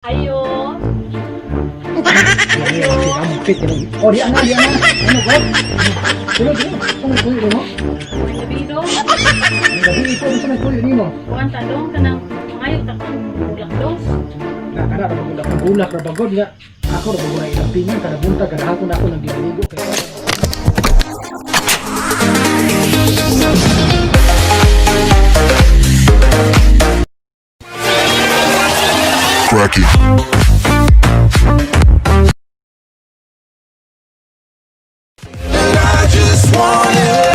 Ayo. Oh, di ana, di ana. Ano ko? Tuloy, tuloy. Ano ko mo? May gabi dong. Ang gabi ito, ano sa may kuyo nimo? Kuan ta dong kanang mangayo ta kang bulak dong. Na kana ra bagod ako bulak ra bagod nga. Ako ra bagod na ilampingan kada buntag kada hapon ako nang giligo kay. Cracky. I just want it.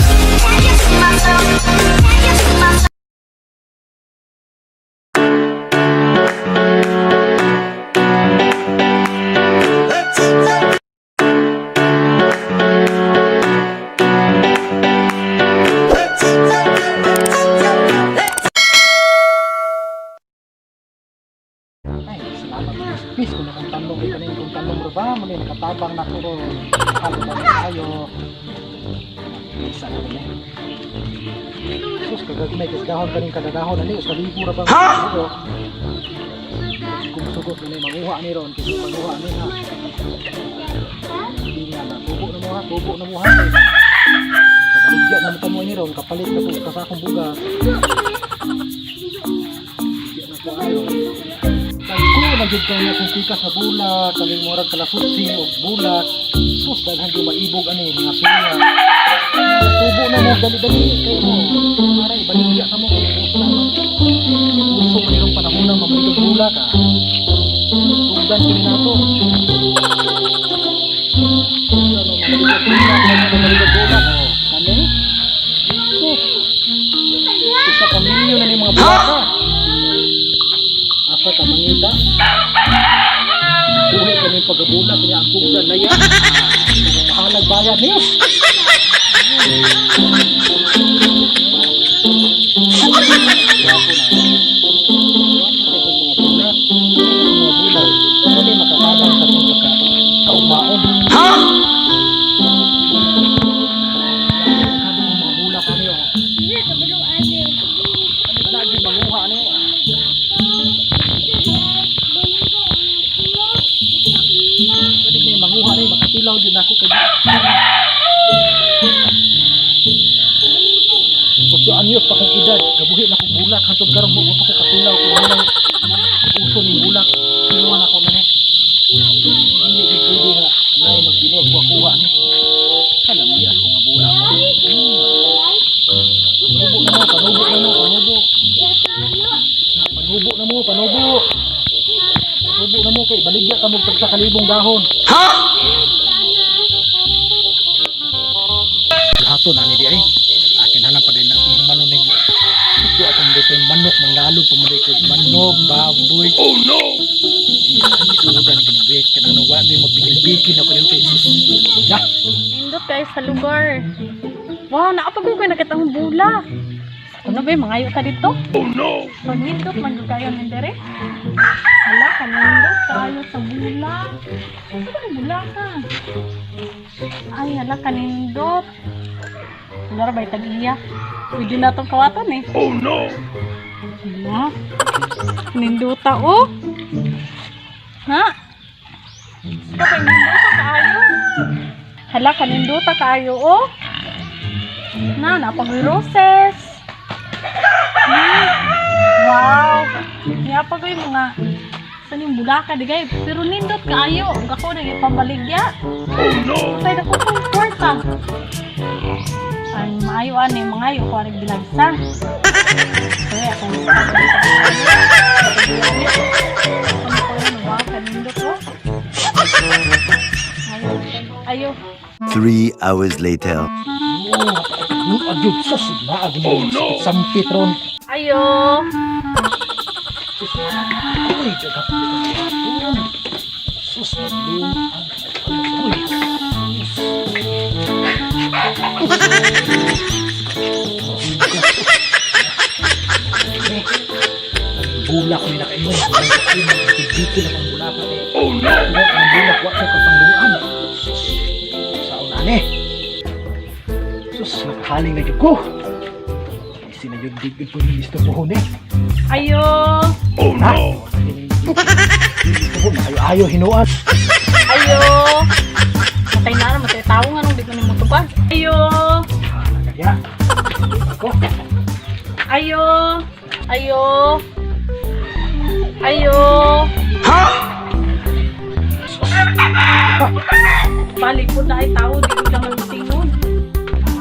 Ay, salamat. Peace kung akong tanong kay kaning kung tanong ra ba mo ni nakatabang na ko ron. Halo ba tayo? Isa na ni. Sus kagagmay kay dahon kaning kada dahon ani us kalibo ra ba. Ha? Kung sugot ni manguha ni ron kay manguha ni ha. Hindi nga na tubo na mo ha, tubo na mo ha. Kabaligya na mo kamo ni ron kapalit na ko sa akong bugas. Baligya na ko ayo. Dagko na jud kay akong pikas nga bulak, kaming murag kalasutsi og bulak. Sus daghan gyud maibog ani mga pinya. Tubo na mo dali-dali kay mo. Aray baligya ka mo kung uso na. Uso man irong panahon na mabalik ang bulak ah. Tugdan kini nato. Ano mabalik ang bulak, mabalik ang bulak. Oh, kani? Sus. Usa ka milyon na ni mga bulak ah. Asa ka mangita? Buhi kami pagabula kanya ang tugdan na yan. Mahalag bayad niyo. Mga bulak, mga bulak, ano makatabang sa itong pagka kaumaon. Ha? Mga bulak ano yun? Ano lagi manguha ano yun? Pwede may manguha ni makatilaw yun ako kay 8 anyos pa kong edad, gabuhi na kong bulak hantod karon mo pa ko katilaw kung ano uso ning bulak. Kinuha na ko na ni. Hindi gid pwede nga nay magbinuag ko kuha ni. Kalamiya ko nga bulak. Panubo na mo, panubo na mo, panubo. Panubo na mo, panubo. Panubo na mo kay baligya ka mo tagsa kalibong dahon. Lahato na ni di ay. Akin halang pa din akong manong nig. Ito akong dito yung manok, mangalog, pumuli ko manok, baboy. Oh no! Isudan, ginabuhit ka na nung wag may magbigil-bigil ako nito kay sus. Na! Nindot kayo sa lugar. Wow, naapag ko nakita ang bulak. Ano ba mangayo ta dito? Oh no. Pag nindot man jud kayo nindere. Hala kanindot kayo sa bulak. Ano ba ang bulak ka? Ay, hala kanindot. Wala ra ba tag-iya? Pwede na itong kawatan eh. Oh no! Hala. Ninduta oh. Ha? Basta kay ninduta kaayo. Hala, kaninduta kaayo oh. Na, napag roses. Wow. Niya pa ko yung mga sa yung bulaka di gay pero nindot kaayo ug ako nang ipambaligya. Oh no. Kay dako kong kwarta. Ay maayo ani mangayo ko ani bilagsa. Kaya akong Wow, kanindot oh. Ayo, ayo. 3 hours later. Oh, agyud sus, maag mo. Oh no! Sampit ron. Ayo. Sus, uy, dagap. Sus, maglum. Uy. Bulak ni nakaingon. Bigil ang bulak eh. Oh no! Ang bulak wa ko kapanggungan. Sus, saon na ni. Sus, nakahaling na jud ko. Isi na jud gid po ni listo po ni. Ayo. Oh no! Ayo hinuan. Ayo. Matay na matay tao nga nung di ko nimo tupad. Ayo. Kaya. Ako. Ayo. Ayo. Ayo. Ha? Balik po na ay tao, di ko lang tingon.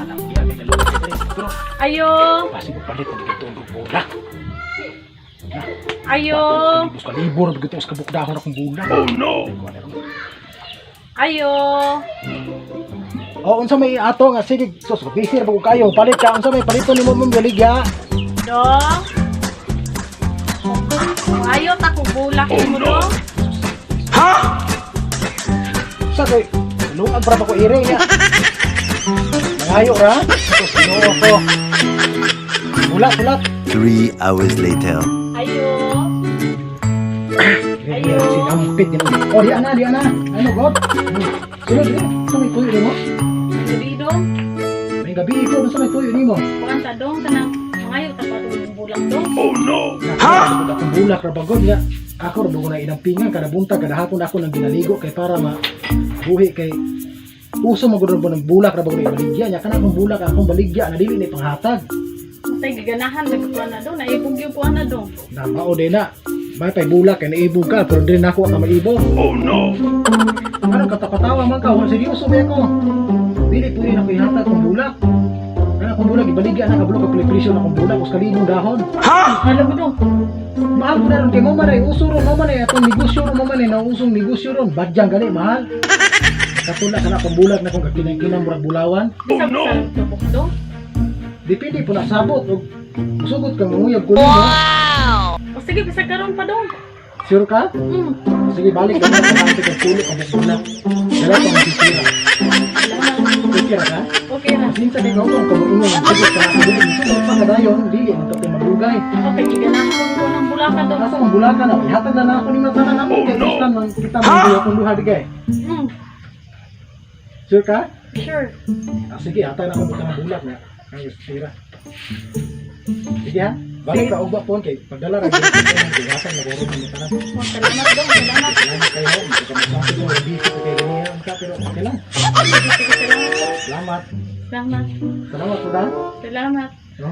Alam niya kay dalawa diri. Pero Ayo. basi ko palit ang dito ang bola. Ayo. Kalibos kalibor ang sa kabuk dahon akong bola. Oh no. Ayo. Oh, unsa may ato nga sige sus busy ra ba ko kayo. Palit ka unsa may palito nimo mong baligya. Dong. Ayo ta ko bulak mo dong. Sa kay lungag para ba ko ire niya. Mangayo ra. Sus Ginoo ko. Bulat bulat. 3 hours later. Ayo. Ayo. Sinampit din. Oh, di ana, di ana. Ano god? Sunod di. Sa may tuyo nimo? Gabi dong. May gabi ko sa may tuyo nimo. Kuan ta dong kanang mangayo ta pa dong bulak dong. Ha? Akong bulak ra bagod nga. Ako ra na inampingan kada buntag, kada hapon ako nang ginaligo kay para ma buhi kay uso magud ra ba ng bulak ra bagod ibaligya nya kana akong bulak akong baligya na dili ni panghatag. Matay giganahan lagi ko na dong, naibog yung kuan na dong. Na mao din na. May pay bulak kay naibog ka pero dili nako ka maibog. Oh no. Ano katapatawa man ka, wala seryoso ba ako? Dili pwede na ko ihatag kong bulak. Kana akong bulak ibaligya na kabalo ka presyo na akong bulak us kalibong dahon. Hala mo dong. Mahal ko na ron kay mo man ay uso ron mo man ay atong negosyo ron mo man ay nausong negosyo ron badyang gani mahal. Katula kana akong bulag na kung kakinang-kinang murag bulawan. Oh no. Tubok dong. Depende po na sabot og sugot ka manguyab ko nimo. O sige, bisag karon pa dong. Sure ka? Mm. Sige, balik ka na sa kang tulo ang bulag. Dala pa ang sisira. Salamat. Okay ra ka? Okay ra. Sinsa kay gawon ka mo ingon sugot ka na dili sugot pa ka dayon dili man ka madugay. Okay, giganahan ko ng bulaka dong. Asa man bulakan na ihatag na na ako nimo tanan namo kay gusto man kita man oh, akong duha digay. Sure ka? Sure. Ah, sige, hatag na ako mo ng bulak na. Ang sira. Sige ha. Balik ka ugba pon kay pagdala ra gyud ko hatag na guro mo tanan. Oh, salamat dong, salamat. Salamat kayo. Hindi ka masabi ko, busy ko kayo ganyan ka, pero okay lang. Sige, sige, salamat. Salamat. Salamat. Salamat po da. Salamat. No?